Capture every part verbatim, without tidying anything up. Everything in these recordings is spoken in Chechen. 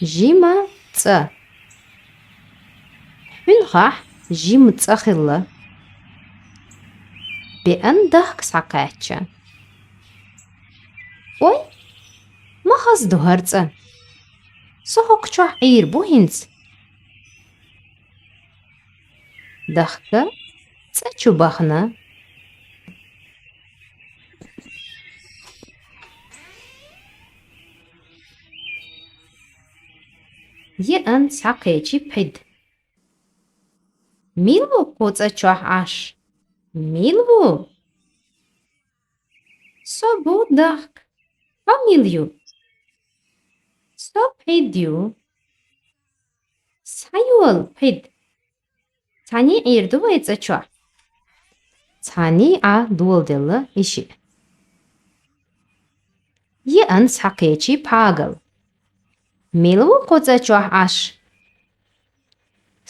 Жима цӀа. ХӀунхахь жима цӀа хилла. БеӀан дахка схьакхаьчча. Ой, ма хаза ду хӀара цӀа. Со хӀокху чохь Ӏийр бу хӀинца. Дахка цӀа чу бахана. ЕӀан схьакхечи пхьид. Мила ву кху цӀа чохь Ӏаш? Мила ву? Со бу дахка. Хьо мила ю? Со пхьид ю. Схьайола, пхьид. Цхьаьний Ӏийр ду вай цӀа чохь? Цхьаьний Ӏа доладелла и шиъ. ЕӀан схьакхечи пхьагал. Мила ву кху цӀа чохь Ӏаш?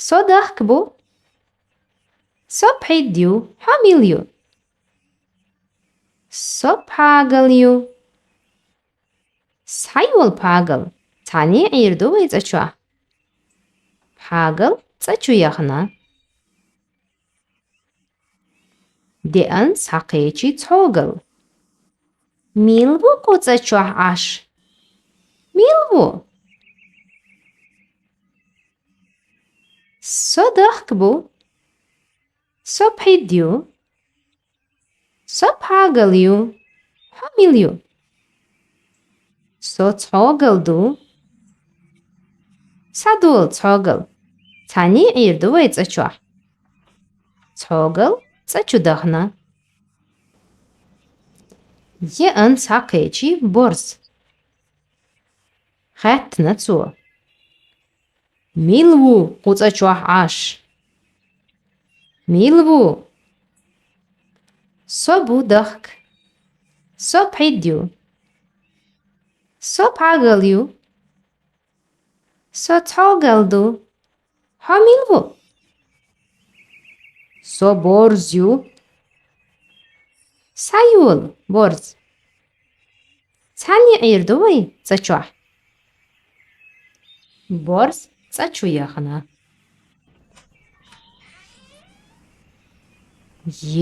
Со дахка бу. Со пхьид ю. Хьо мила ю? Со пхьагал ю. Схьайола, пхьагал. Цхьаьний Ӏийр ду вай цӀа чохь? Пхьагал цӀа чу яхана. ДеӀан схьакхечи цхьогал. Мила ву кху цӀа чохь Ӏаш? Мила ву? Со дахка бу. Со пхьид ю. Со пхьагал ю. Хьо мила ю? Со цхьогал ду. Схьадола, цхьогал. Цхьаьний Ӏийр ду вай цӀа чохь? Цхьогал цӀа чу дахана. ЕӀан схьакхечи борз. Хаьттина цо. Мила ву кху цӀа чохь Ӏаш? Мила ву? Со бу дахка. Со пхьид ю. Со пхьагал ю. Со цхьогал ду. Хьо мила ву? Со борз ю. Схьайола, борз. Цхьаьний Ӏийр ду вай цӀа чохь? Борз цӀа чу яхана.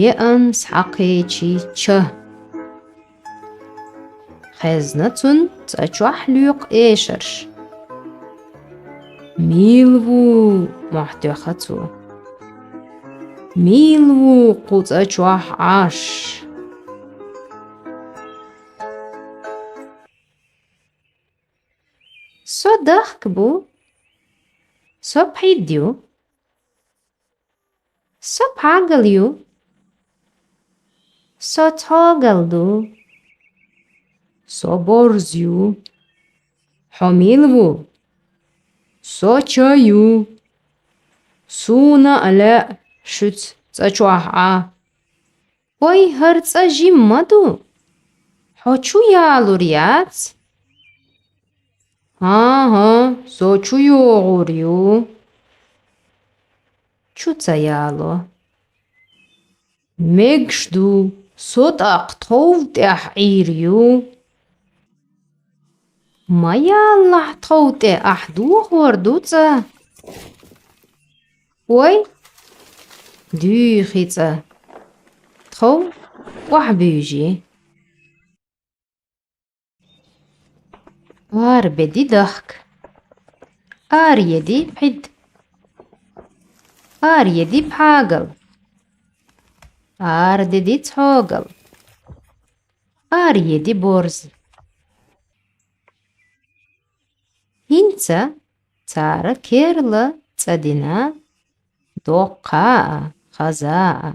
ЕӀан схьакхечи ча. Хезна цунна цӀа чохь лоькху эшарш. Мила ву, мохь тоьхна цо. Мила ву кху цӀа чохь Ӏаш? Со дахка бу. Со пхьид ю. Со пхьагал ю. Со цхьогал ду. Со борз ю. Хьо мила ву? Со ча ю. Суна а лаьа шуьца цӀа чохь Ӏа. Ой, хӀара цӀа жимма ма ду. Хьо чу ялур яц? ХӀан-хӀа, со чу йогӀур ю. Чу ца яло. Мегаш ду, со тӀаккха тхов тӀехь Ӏийр ю. Ма яллахь тхов тӀе, ахь дохор ду цӀа. Ой, дуьйхи цӀа. Тхов охьабуьйжи. Ара беди дахка. Ара еди пхьид. Ара еди пхьагал. Ара деди цхьогал. Ара еди борз. ХӀинца цара керла цӀа дина, доккха а, хаза а.